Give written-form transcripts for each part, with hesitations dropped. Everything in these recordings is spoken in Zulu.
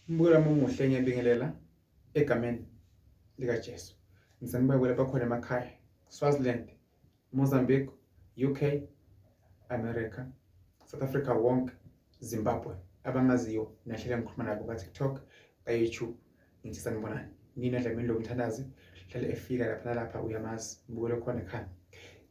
Mbukela omuhle ngiyabingelela egameni likaJesu. Ngisanibeka lapha khona emakhaya, Swaziland, Mozambique, UK, America, South Africa wonke, Zimbabwe, abangaziyo nahlele ngikhuluma nabo ka-TikTok, ka-YouTube. Ngithi sanibonani. Nina Dlamini lo mthandazi hlale efika lapha nalapha uyamazi mbukelo khona ekhaya.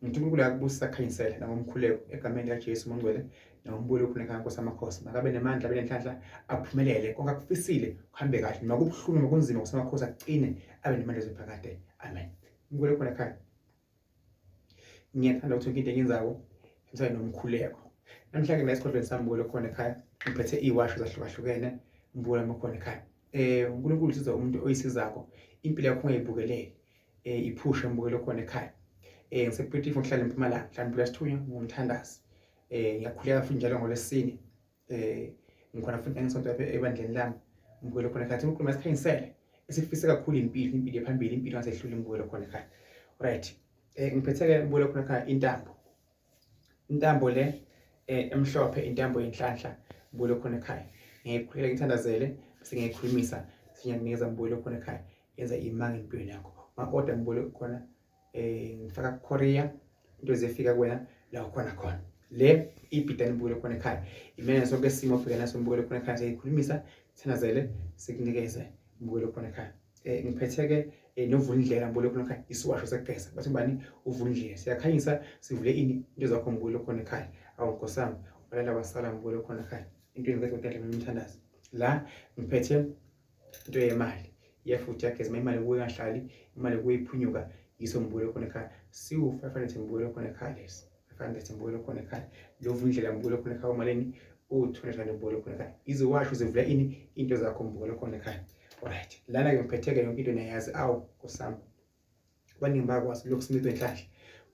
Ngithi uNkulunkulu akubusisa akhanyisele nangomkhuleko egameni likaJesu mongcwele nangombulo okhona ekhaya Nkosi amakhosi makabe nemandla abe nenhlanhla aphumelele konke akufisile kuhambe kahle noma kubuhlungu noma kunzima Nkosi amakhosi aqine abe nemandla eziphakade. Amen. Mbukelo khona ekhaya. Ngiyathanda ukuthi yonke into engiyenzako ngisabe nomkhuleko. Namhlanje la esigodlweni sami mbukelo khona ekhaya ngiphethe iwasho zahlukahlukene mbukelo wami khona ekhaya. UNkulunkulu usiza umuntu oyisizako impilo yakho ungayibukeleli iphushe mbukelo khona ekhaya. NgisePretief ngihlala eMpumalanga, ngihlala eMpulasithunywa ngumthandazi. Ngiyakhuleka futhi njalo ngolwesine. Ngikhona futhi nangesonto lapha ebandleni lami mbukelo khona ekhaya. Unkulunkulu masikhanyisele esifise kakhulu impilo, impilo ephambili, impilo engasehluli mbukelo khona ekhaya. Right. Ngiphethe-ke mbukelo khona ekhaya intambo. Intambo le emhlophe intambo yenhlanhla mbukelo khona ekhaya. Ngiyayikhulekela ngithandazele bese ngiyayikhulumisa siyakunikeza mbukelo khona ekhaya. Yenza imanga empilweni yakho. Ma-order mbukelo khona ngifaka courier into ezifika kuwena la ukhona khona. Le ibhidani mbukelo khona ekhaya. Imena sonke isimo obhekana naso mbukelo khona ekhaya siyayikhulumisa sithandazele sikunikeze mbukelo khona ekhaya. Ngiphethe-ke novulindlela mbukelo khona ekhaya isiwasho sekugeza. Bathi ubani uvulindlela. Siyakhanyisa sivule ini into zakho mbukelo khona ekhaya. Awu Nkosi yami walala wasala mbukelo khona ekhaya. Into engikade kodwa umthandazo. La ngiphethe into yemali iyafuthi iyageza uma imali kuwe ingahlali imali kuwe iphunyuka yiso mbukelo khona ekhaya. Siwu 500 mbukelo khona ekhaya lesi. 500 mbukelo khona ekhaya. Lo vundlela mbukelo khona ekhaya umalini u-200 rand mbukelo khona ekhaya. Iziwasho zivula ini into zakho mbukelo khona ekhaya. Alright. Lana ke ngiphethe-ke yonke into niyayazi. Awu Nkosi yami. Abaningi bayakwazi lokhu simithwe inhlanhla.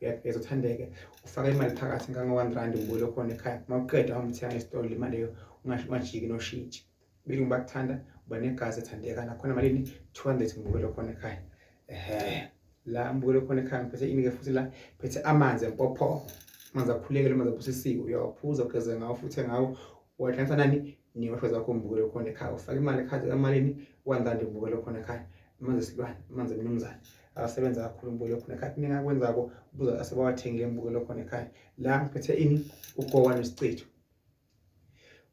Uyageza uthandeke ufaka imali phakathi ngango-1 rand mbukelo khona ekhaya. Uma uqeda uhambe uthenga esitolo le mali leyo ungajiki noshintshi. Belungu bakuthanda uba negazi ethandeka nakhona malini 200 mbukelo khona ekhaya. Ehhe. La mbukelo khona ekhaya ngiphethe ini ke futhi la phethe amanzi empopho. Amanzi akhulekele amanzi abusisiwe uyawaphuza ugeze ngawo futhe ngawo wahlanganisa nani newasho zakho mbukelo khona ekhaya. Ufaka imali ekhaya emalini 1 rand mbukelo khona ekhaya. Amanzi esilwane amanzi emnumzane asebenza kakhulu mbukelo khona ekhaya. Kuningi akwenzako buza asebawathengile mbukelo khona ekhaya. La ngiphethe ini ugowa nesichitho.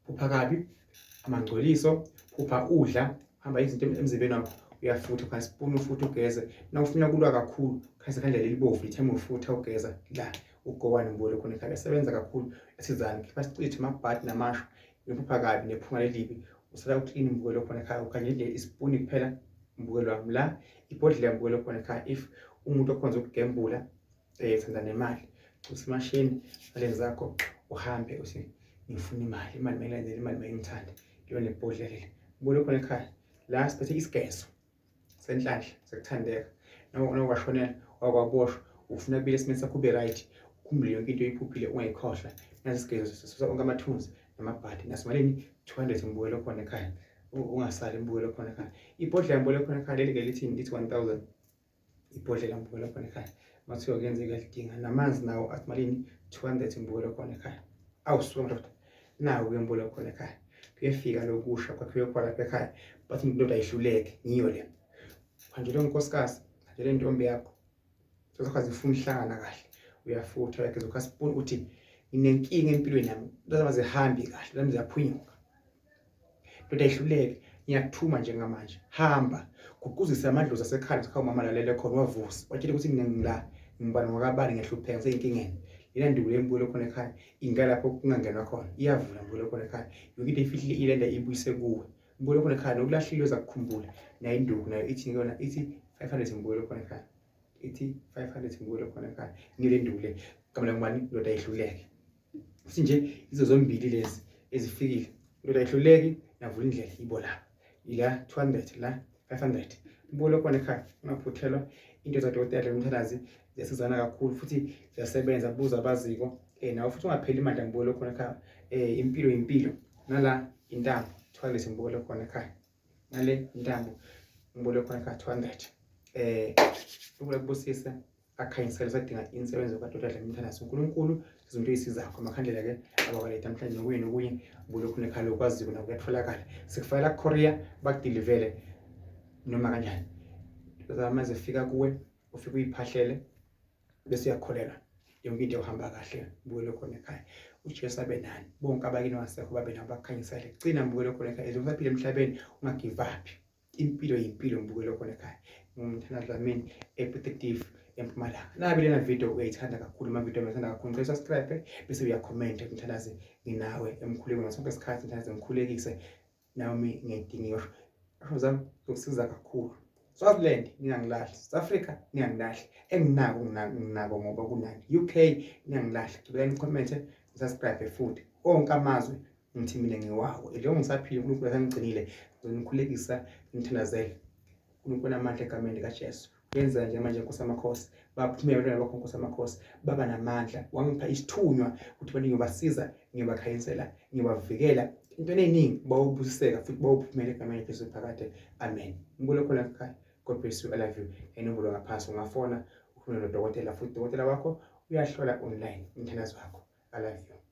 Phupha kabi amangcoliso, phupha udla, hamba izinto emzimbeni wakho uyafutha khona sipuni ufutha ugeze. Na ufuna kulwa kakhulu khanyisa ikhandlela elibovu itheme ufutha ugeza la ugowane mbukelo khona ekhaya. Sebenza kakhulu esizani khipha isichitho amabhadi namasho nephupha kabi nephunga lelibi usala uklini mbukelo khona ekhaya ukhanyele isipuni kuphela mbukelo wami la ibhodlela mbukelo khona ekhaya. If umuntu okhonza ukugembula thanda nemali usimashini aleni zakho uhambe uthi ngifuna imali, imali mayilandele imali mayingithande leyo nebhodlela leli mbukelo khona ekhaya. La siphethe isigezo senhlanhla sekuthandeka nokwashonela wakwaboshwa ufuna kubile esimeni sakho ube right ukhumbule yonke into oyiphuphile ungayikhohlwa. Nasi isigezo sisusa onke amathunzi namabhadi naso malini 200 mbukelo khona ekhaya. Ungasali mbukelo khona ekhaya. Ibhodlela mbukelo khona ekhaya leli ke lithini lithi 1000 ibhodlela mbukelo khona ekhaya. Mathiwa kuyenzeka lidinga namanzi nawo athi malini 200 mbukelo khona ekhaya. Awu suka madoda nawo ke mbukelo khona ekhaya. Kuyefika lokusha kwakhiwe khona lapha ekhaya bathi indoda ayihluleke ngiyo le. Hanjelwe unkosikazi, hanjelwe intombi yakho. Sokwazi ifuna ihlangana kahle. Uyafutha uyageza ukha spoon uthi nginenkinga empilweni yami. Into zami azihambi kahle, zami ziyaphunyuka. Ndoda ayihluleke, ngiyakuthuma njengamanje. Hamba, guquzise amadlozi asekhaya ekhaya umama lalele khona wavusa. Watshela ukuthi mina ngila ngibani ngwakabani ngiyahlupheka ngiseyinkingeni. Lena nduku lembulo khona ekhaya ingalapho kungangenwa khona. Iyavula mbulo khona ekhaya. Yonke into efihlile ilenda ibuyise kuwe. Mbulo khona ekhaya nokulahlile uzakukhumbula. Nayo induku nayo ithi yona ithi 500 mbulo khona ekhaya. Ithi 500 mbulo khona ekhaya. Ngile nduku le. Gama ngubani ndoda ayihluleke. Futhi nje izo zombili lezi ezifikile. Ndoda ayihluleki navula indlela ibo la. Ila 200 la 500. Mbulo khona ekhaya ungaphuthelwa into zadokotela umthandazi ziyasizana kakhulu futhi ziyasebenza buza abaziko nawe futhi ungapheli imandla mbulo khona ekhaya. Impilo impilo nala intambo 200 mbulo khona ekhaya. Nale intambo mbulo khona ekhaya 200. Ukubusisa akhanyisele sadinga insebenzo kaDokotela Dlamini Mthandazi. uNkulunkulu Izinto ey'sizakho amakhandlela-ke abawaletha namhlanje nokunye nokunye ubulokhu nekhala okwaziyo nako kuyatholakala. Sikufakela ku-courier bakudilivele noma kanjani. Zama zifika kuwe ufike uyiphahlele bese uyakholelwa yonke into yohamba kahle mbukelo khona ekhaya. UJesu abe nani bonke abakini wasekho babe nabo bakukhanyisele. Gcina mbukelo khona ekhaya as usaphila emhlabeni ungagive up. Impilo yimpilo mbukelo khona ekhaya. Ngumthanda Dlamini ePiet eMpumalanga. Nabe lena video uyayithanda kakhulu ama video uyayithanda kakhulu ngicela subscribe bese uya-comment ngithandaze nginawe emkhulekweni sonke isikhathi ngithandaze ngikhulekise nami ngiyayidinga iyosho isho zami zokusiza kakhulu. Swaziland ningangilahli, South Africa ningangilahli, enginako nginako ngoba kunani. UK ningangilahli, cela ni-comment subscribe futhi onke amazwe ngithi mina ngiwawo njengoba ngisaphila uNkulunkulu asangigcinile ngizonikhulekisa ngithandazele uNkulunkulu amandla egameni likaJesu yenza nje manje Nkosi amakhosi baphume abantwana bakho Nkosi amakhosi baba namandla wangipha isithunywa ukuthi abantu ngiyobasiza ngiyobakhanyisela ngiyobavikela entweni eziningi bawubusiseka futhi bawuphumela egameni likaJesu phakade amen ngibule khona ekhaya God bless you I love you inombolo ngaphansi ungafona ukhulume nodokotela futhi udokotela wakho uyahlola online umthandazo wakho I love you.